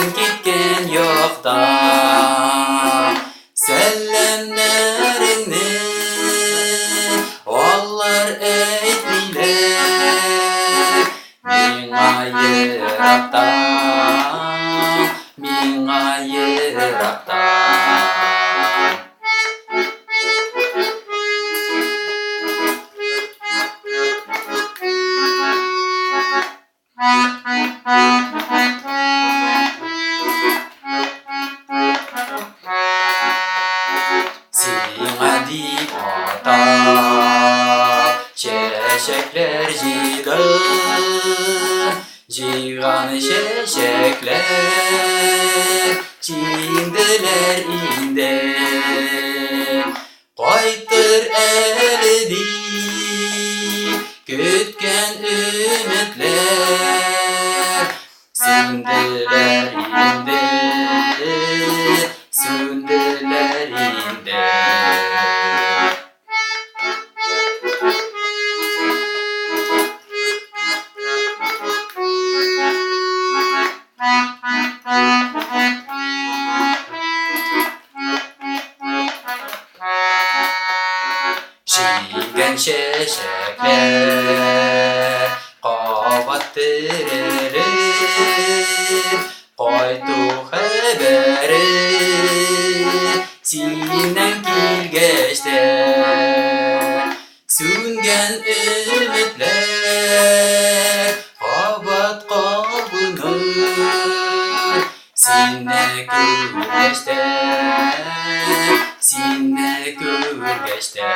Син киткән якта сәламнәреңне алар әйтмиләр. Миңа ерактан, миңа ерактан. Сиңа дип атап чәчәкләр җыйдым, җыйган чәчәкләр чинделәр инде. Кайтыр әле дип көткән өметләр сүнделәр инде, сүнделәр инде. Шигән чәчәкләр кабат терелеп, кайту хәбәре синнән килгәч тә, сүнгән өметләр кабат кабыныр, сине күргәч тә, сине күргәч тә.